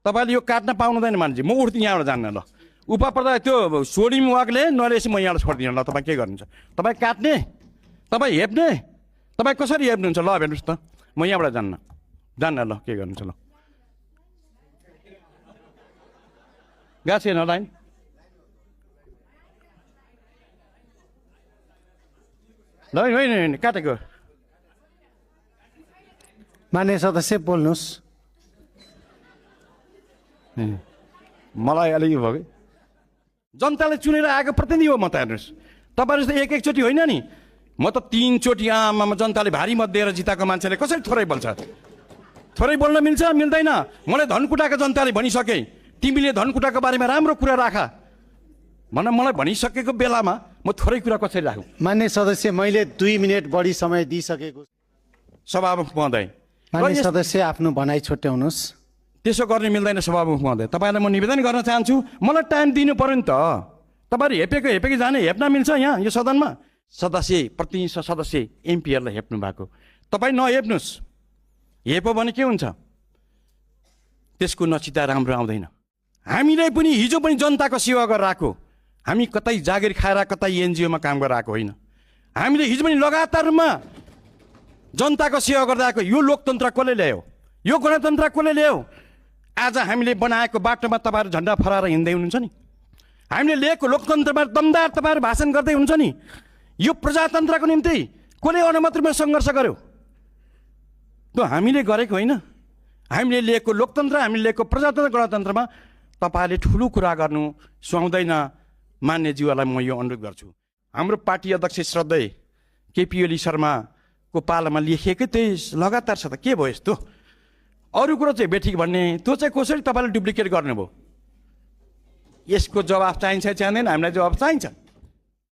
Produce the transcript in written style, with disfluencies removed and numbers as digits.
तपाईँले यो काट्न पाउनुहुँदैन मान्छे, म उठ्दिनँ यहाँबाट जान्न। ल उपा पर्दा त्यो सोडिम वाकले नरेसी म यहाँबाट छोडिदिनु। ल तपाईँ के गर्नुहुन्छ? तपाईँ काट्ने, तपाईँ हेप्ने, तपाईँ कसरी हेप्नुहुन्छ? ल हेर्नुहोस् त, म यहाँबाट जान्न। ल के गर्नुहुन्छ? ल गएको छैन लाइन? ल होइन काटेको। मान्य सदस्य बोल्नुहोस्। मलाई अलिक भयो कि जनताले चुनेर आएको प्रतिनिधि हो म त। हेर्नुहोस् तपाईँहरू जस्तो एकचोटि होइन नि, म त 3 चोटि आमामा जनताले भारी मत दिएर जिताएको मान्छेले कसरी थोरै बोल्छ? थोरै बोल्न मिल्छ? मिल्दैन। मलाई धनकुटाको जनताले भनिसके, तिमीले धनकुटाको बारेमा राम्रो कुरा राख मलाई भनिसकेको बेलामा म थोरै कुरा कसरी राखौँ? मान्य सदस्य, मैले 2 मिनेट बढी समय दिइसकेको। सभामुख महोदय, मान्य सदस्य आफ्नो भनाइ छुट्याउनुहोस्। त्यसो गर्ने मिल्दैन सभामुख महोदय। तपाईँलाई म निवेदन गर्न चाहन्छु, मलाई टाइम दिनु पर्यो नि त। तपाईँहरू हेपेको जाने हेप्न मिल्छ यहाँ यो सदनमा? सदस्य, प्रतिनिधि सदस्य, एमपीहरूलाई हेप्नु भएको, तपाईँ नहेप्नुहोस्। हेप्यो भने के हुन्छ? त्यसको नचिता राम्रो आउँदैन। हामीले पनि हिजो पनि जनताको सेवा गरेर आएको, हामी कतै जागिर खाएर कतै एनजिओमा काम गरेर आएको होइन। हामीले हिजो पनि लगातार रूपमा जनताको सेवा गर्दै आएको। यो लोकतन्त्र कसले ल्यायो? यो गणतन्त्र कसले ल्यायो? आज हामीले बनाएको बाटोमा तपाईँहरू झन्डा फहराएर हिँड्दै हुनुहुन्छ नि। हामीले लिएको लोकतन्त्रमा दमदार तपाईँहरू भाषण गर्दै हुनुहुन्छ नि। यो प्रजातन्त्रको निम्ति कसले अनुमत रूपमा सङ्घर्ष गर्यो? त्यो हामीले गरेको होइन। हामीले लिएको लोकतन्त्र, हामीले लिएको प्रजातन्त्र गणतन्त्रमा तपाईँहरूले ठुलो कुरा गर्नु सुहाउँदैन। मान्यज्यूहरूलाई म यो अनुरोध गर्छु, हाम्रो पार्टी अध्यक्ष श्रद्धेय केपी ओली शर्माको पालामा लेखिएकै त्यही लगातार छ त। के भयो यस्तो? अरू कुरो चाहिँ बेठिक भन्ने, त्यो चाहिँ कसरी तपाईँले डुप्लिकेट गर्नुभयो? यसको जवाफ चाहिन्छ चाहिँदैन? हामीलाई जवाफ चाहिन्छ।